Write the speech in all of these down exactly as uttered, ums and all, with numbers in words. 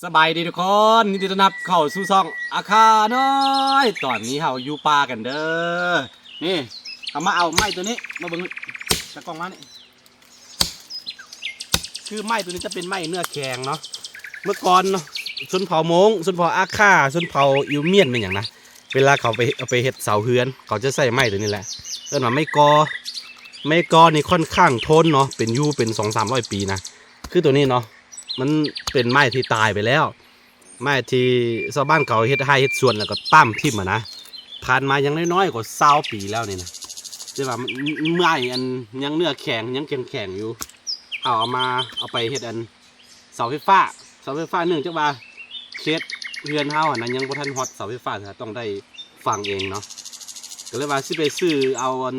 สบายดีทุกคน ยินดีต้อนรับเข้าสู่ช่องอาคาน้อย ตอนนี้เฮาอยู่ป่ากันเด้อ นี่ เอามาเอาไม้ตัวนี้ มาเบิ่งตะกล้องมานี่ คือไม้ตัวนี้จะเป็นไม้เนื้อแข็งเนาะ เมื่อก่อนเนาะ ชนเผ่ามง ชนเผ่าอาคา ชนเผ่าอิวเมียนเป็นอย่างนะ เวลาเขาไปเอาไปเฮ็ดเสาเฮือน เขาจะใช้ไม้ตัวนี้แหละ เอิ้นว่าไม้กอ ไม้กอนี่ค่อนข้างทนเนาะ เป็นอยู่เป็นสองสามร้อยปีนะ คือตัวนี้เนาะ มันเป็นไม้ที่ตายไปแล้ว ไม้ที่ชาวบ้านเขาเฮ็ดไร่เฮ็ดสวนแล้วก็ต้ามถิ่มอะนะ ผ่านมาอย่างน้อยๆก็ซาวปีแล้วนี่นะ แต่ว่ามัน ไม้อันยังเนื้อแข็งยังแข็งๆอยู่ เอา เอามา เอาไปเฮ็ดอันเสาไฟฟ้า เสาไฟฟ้าเนื่องจากว่าเขตเฮือนเฮาอะนะยังบ่ทันฮอดเสาไฟฟ้า ต้องได้ฝังเองเนาะ ก็เลยว่าสิไปซื้อเอาอัน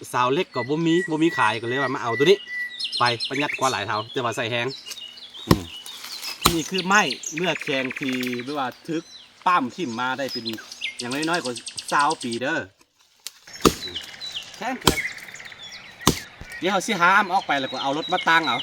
เสาเหล็กก็บ่มี บ่มีขาย ก็เลยว่ามาเอาตัวนี้ ไปประหยัดกว่าหลายเท่า แต่ว่าใช้แฮง อืม นี่คือไม้เนื้อแข็งที่แบบว่าถูกต้ามถิ่มมาได้เป็นอย่างน้อยๆก็ซาวปีเด้อ แข็งแข็ง เดี๋ยวเฮาสิหามออกไปแล้วก็เอารถมาตั้งเอา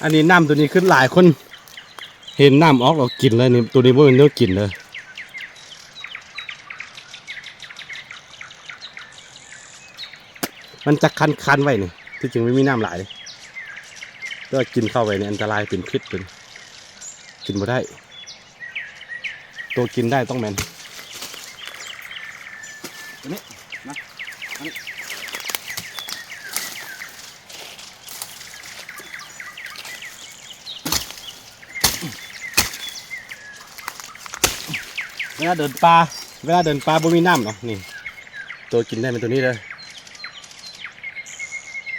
อันนี้น้ำตัวนี้ขึ้นหลายคน เห็นน้ำออกเรากินเลยนี่ ตัวนี้บ่เป็นเนื้อกินเลย มันจะคันๆไว้นี่ ที่จริงไม่มีน้ำหลายเลย แต่ว่ากินเข้าไปนี่อันตรายเป็นพิษเป็น กินบ่ได้ ตัวกินได้ต้องแม่น ตัวนี้นะ อันนี้ เวลาเดินป่า เวลาเดินป่าบ่มีน้ำเนาะ นี่ ตัวกินได้เป็นตัวนี้เลย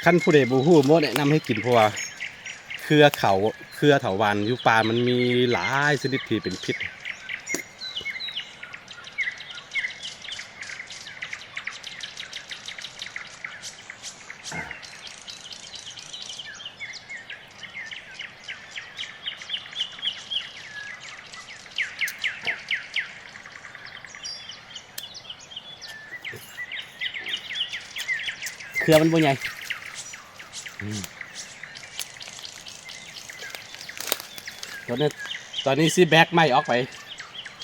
คันผู้ใดบ่ฮู้ บ่แนะนำให้กิน เพราะว่าเครือเขา เครือเถาวัลย์อยู่ป่ามันมีหลายชนิดที่เป็นพิษ เครือมันบ่ใหญ่ อืม ตอนนี้ ตอนนี้สิแบกไม้ออกไป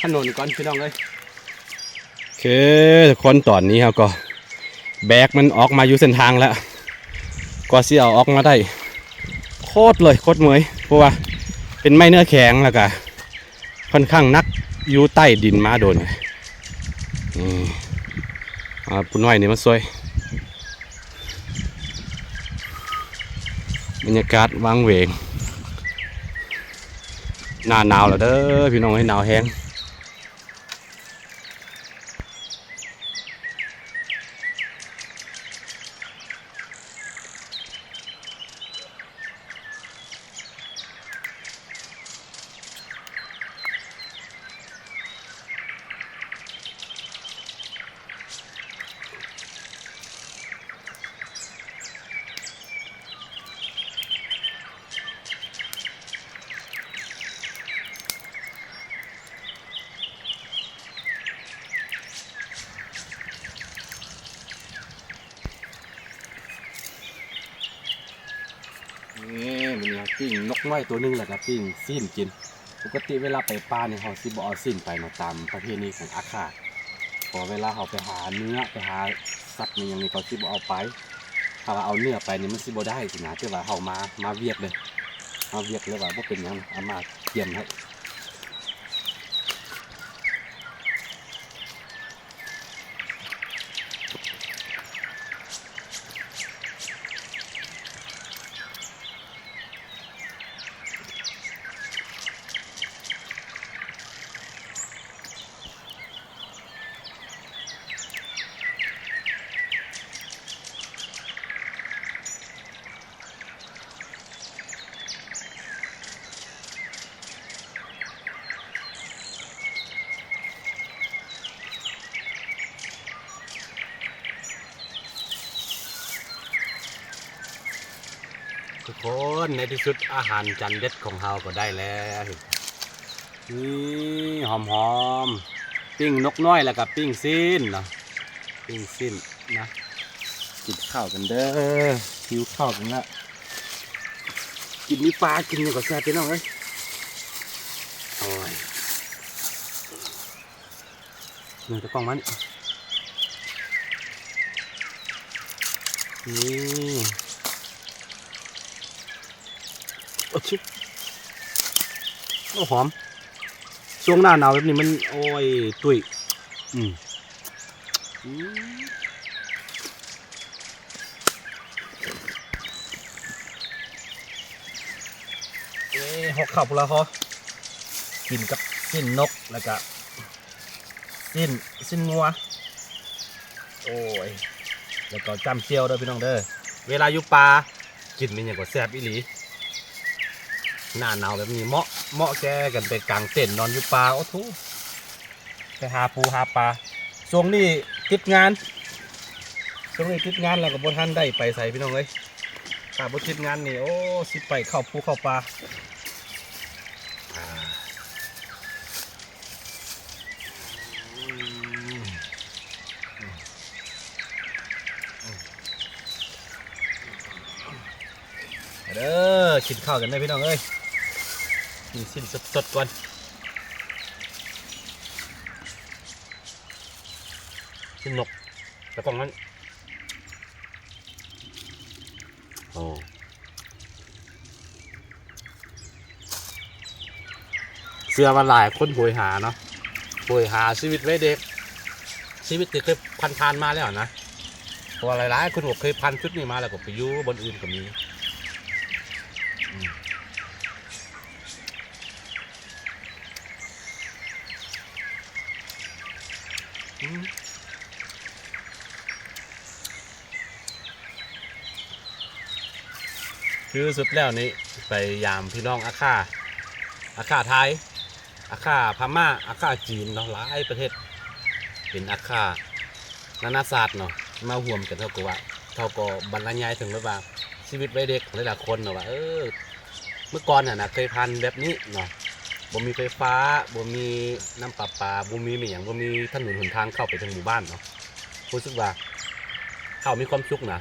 ถนนก่อนพี่น้องเอ้ย โอเค ทุกคน ตอนนี้เราก็แบกมันออกมาอยู่เส้นทางแล้ว กว่าสิเอาออกมาได้ โคตรเลย โคตรเมื่อย เพราะว่าเป็นไม้เนื้อแข็งแล้วก็ค่อนข้างหนัก อยู่ใต้ดินมาโดน นี่ อ่า ผู้น้อยนี่มาช่วย บรรยากาศวังเวง หน้าหนาวแล้วเด้อพี่น้องเอ้ย หนาวแฮง นี่มันเนี่ยปิ้งนกน้อยตัวหนึ่งแล้วก็ปิ้งซีนกิน ปกติเวลาไปป่านี่เขาสิบ่เอาซีนไปเนาะ ตามประเพณีของอาข่า เพราะเวลาเขาไปหาเนื้อ ไปหาสัตว์นี่อย่างนี้เขาสิบ่เอาไป ถ้าว่าเอาเนื้อไปนี่มันสิบ่ได้สินะ แต่ว่าเขามา มาเวียกเลย มาเวียกเลยว่าบ่เป็นหยัง เอามาเตรียมให้ เ ทุกคน ในที่สุดอาหารจานเด็ดของเราก็ได้แล้ว นี่หอมๆ ปิ้งนกน้อยแล้วก็ปิ้งซีนเนาะ ปิ้งซีนนะ กินข้าวกันเด้อ หิวข้าวกันละ กินมีปลากินหยังก็แซ่บพี่น้องเอ้ย โอ้ย นี่ตะกล้องมัน นี่ โอ้ชิ โอ้ หอม ช่วงหน้าหนาวแบบนี้มัน โอ้ย ตุ้ย อืม อืม เอ้ย หกข้าวพุนละหอ กินกับซีนนก แล้วก็ ซีน ซีนงัว โอ้ย แล้วก็จ้ำเจียวเด้อพี่น้องเด้อ เวลาอยู่ป่า กินมีหยังก็แซ่บอีหลี หน้าหนาวแบบนี้เหมาะ เหมาะแก่กันไปกางเต็นท์นอนอยู่ป่า โอ้โถ ไปหาปูหาปลา ช่วงนี้ติดงาน ช่วงนี้ติดงานแล้วก็บ่ทันได้ไปไสพี่น้องเอ้ย ถ้าบ่ติดงานนี่ โอ้ สิไปเข้าภูเข้าป่า อ่า เด้อ กินข้าวกันเด้อพี่น้องเอ้ย กินซีนสดๆก่อน ซีนนก แล้วก็งั้น โอ้ เชื่อว่าหลายคนโหยหาเนาะ โหยหาชีวิตวัยเด็ก ชีวิตที่เคยผ่านๆมาแล้วนะ เพราะว่าหลายๆคนก็เคยผ่านจุดนี้มาแล้วก็ไปอยู่บนอื่นก็มี อืม อืม คือสุดแล้วนี่ไปยามพี่น้องอาข่า อาข่าไทย อาข่าพม่า อาข่าจีนเนาะ หลายประเทศ เป็นอาข่านานาชาติเนาะ มาร่วมกัน เท่ากับว่า เท่าก็บรรยายถึงแบบว่าชีวิตวัยเด็กของหลายๆคนเนาะว่า เออ เมื่อก่อนน่ะนะ เคยผ่านแบบนี้เนาะ บ่มีไฟฟ้า บ่มีน้ำประปา บ่มีอิหยัง บ่มีถนนหนทางเข้าไปถึงหมู่บ้านเนาะ รู้สึกว่า เขามีความสุขนะ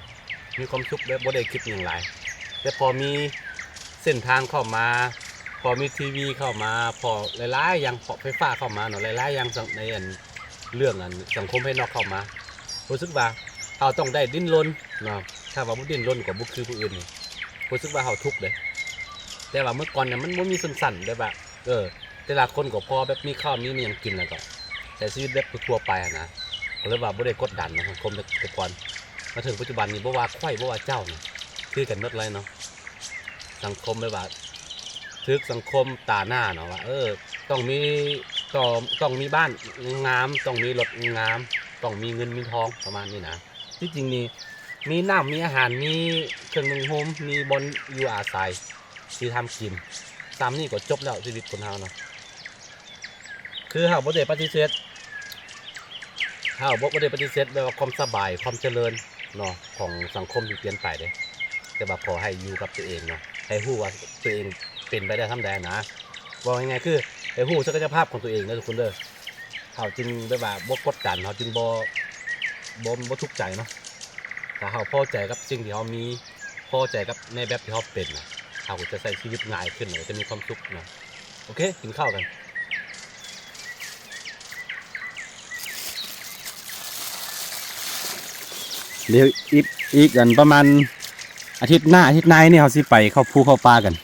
มีความสุขแบบบ่ได้คิดหยังหลาย แต่พอมีเส้นทางเข้ามา พอมีทีวีเข้ามา พอหลายๆอย่าง พอไฟฟ้าเข้ามาเนาะ หลายๆอย่างสัง ในอัน เรื่องอันสังคมภายนอกเข้ามา รู้สึกว่าเขาต้องได้ดิ้นรนเนาะ ถ้าว่าบ่ดิ้นรนก็บ่คือผู้อื่นนี่ รู้สึกว่าเขาทุกข์เด้ แต่ว่าเมื่อก่อนเนี่ยมันบ่มีสันๆ แบบว่า เออ แต่ละคนก็พอแบบมีข้าวมีอิหยังกินแล้วก็ใช้ชีวิตแบบทั่วๆไปหั้นนะ ก็เลยว่าบ่ได้กดดันเนาะ สังคมแต่ แต่ก่อน มาถึงปัจจุบันนี้บ่ว่าข้อยบ่ว่าเจ้านะ คือกันหมดเลยเนาะ สังคมแบบว่า ถืกสังคมตราหน้าเนาะว่า เออ ต้องมี ต้อง ต้องมีบ้านงาม ต้องมีรถงาม ต้องมีเงินมีทองประมาณนี้นะ ที่จริงนี่ มีน้ำ มีอาหาร มีเครื่องนึ่งโฮม มีบ่อนอยู่อาศัย ที่ทำกิน ตามนี้ก็จบแล้วชีวิตคนเฮาเนาะ คือเฮาบ่ได้ปฏิเสธ เฮาบ่ บ่ได้ปฏิเสธแบบว่าความสบาย ความเจริญเนาะ ของสังคมที่เปลี่ยนไปเด้ แต่ว่าขอให้อยู่กับตัวเองเนาะ ให้ฮู้ว่าตัวเองเป็นไปได้ส่ำใดนะ เว้าง่ายๆ คือให้ฮู้ศักยภาพของตัวเองเด้อทุกคนเด้อ เฮาจึงแบบว่าบ่กดดัน เฮาจึงบ่ บ่ บ่ทุกข์ใจเนาะ ถ้าเฮาพอใจกับสิ่งที่เฮามี พอใจกับในแบบที่เฮาเป็นน่ะ เฮาก็จะใช้ชีวิตง่ายขึ้น แล้วก็จะมีความสุขเนาะ โอเค กินข้าวกัน เดี๋ยวอีก อีกอันประมาณอาทิตย์หน้า อาทิตย์หน้านี่เฮาสิไปเข้าภูเข้าป่ากัน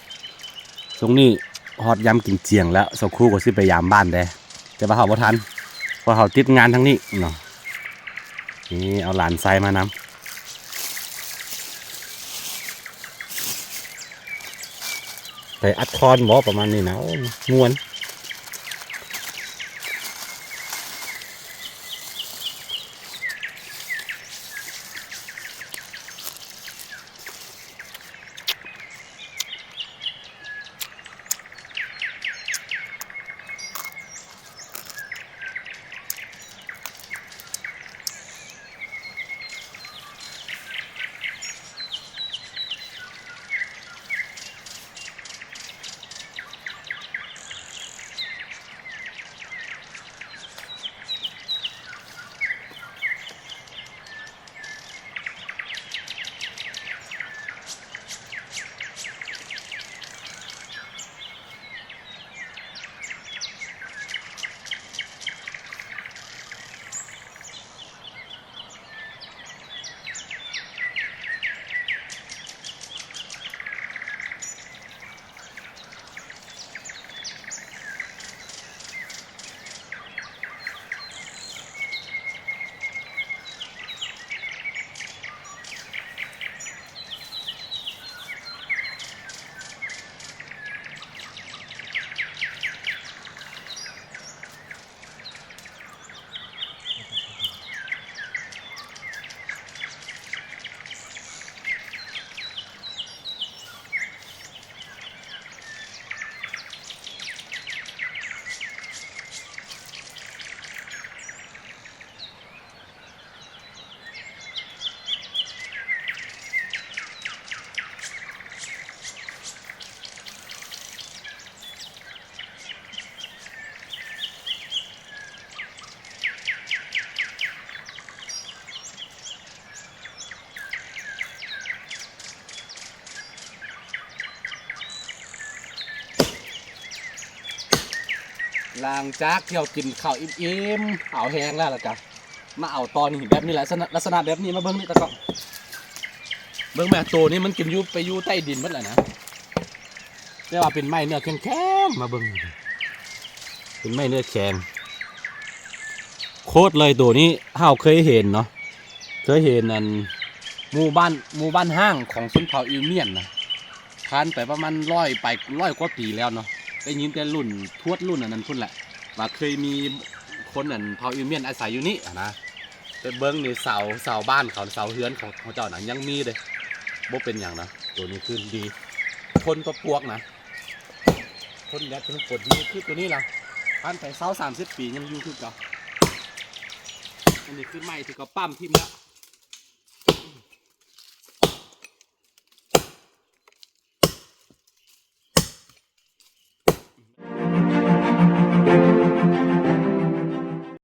ช่วงนี้ฮอดยามกินเจียงแล้ว เช้าครูก็สิไปยามบ้านแด้ แต่ว่าเฮาบ่ทัน เพราะเฮาติดงานทางนี้เนาะ นี่เอาหลานชายมานำ ไปอัดคอนบ่ ประมาณนี้นะ โอ้ ม่วน หลังจากที่เรากินข้าวอิ่มๆเอาแฮงแล้วล่ะกะมาเอาตอนนี้แบบนี้แหละ ลักษณะ ลักษณะแบบนี้ มาเบิ่งนี่ตะกล้อง เบิ่งแม่ ตัวนี้มันกินอยู่ ไปอยู่ใต้ดินหมดแล้วนะ แต่ว่าเป็นไม้เนื้อแข็งๆ มาเบิ่ง เป็นไม้เนื้อแข็ง โคตรเลยตัวนี้ เฮาเคยเห็นเนาะ เคยเห็นอัน หมู่บ้าน หมู่บ้านฮ้างของชนเผ่าอิวเมียนนะ ผ่านไปประมาณร้อยไป ร้อยกว่าปีแล้วเนาะ ได้ยินแต่รุ่นทวดรุ่นอันนั้นพุ้นแหละ ว่าเคยมีคนอันเผ่าอิวเมียนอาศัยอยู่นี่อะนะ ไปเบิ่งนี่ เสา เสาบ้านเขา เสาเฮือนของเขาเจ้านะยังมีเลย บ่เป็นหยังนะ ตัวนี้คือดี ทนต่อปลวกนะ ทนแดดทนฝน นี่คือตัวนี้ล่ะ ผ่านไปซาวสามสิบปียังอยู่คือเก่า อันนี้คือไม้ที่เขาปั๊มทิ่มแล้ว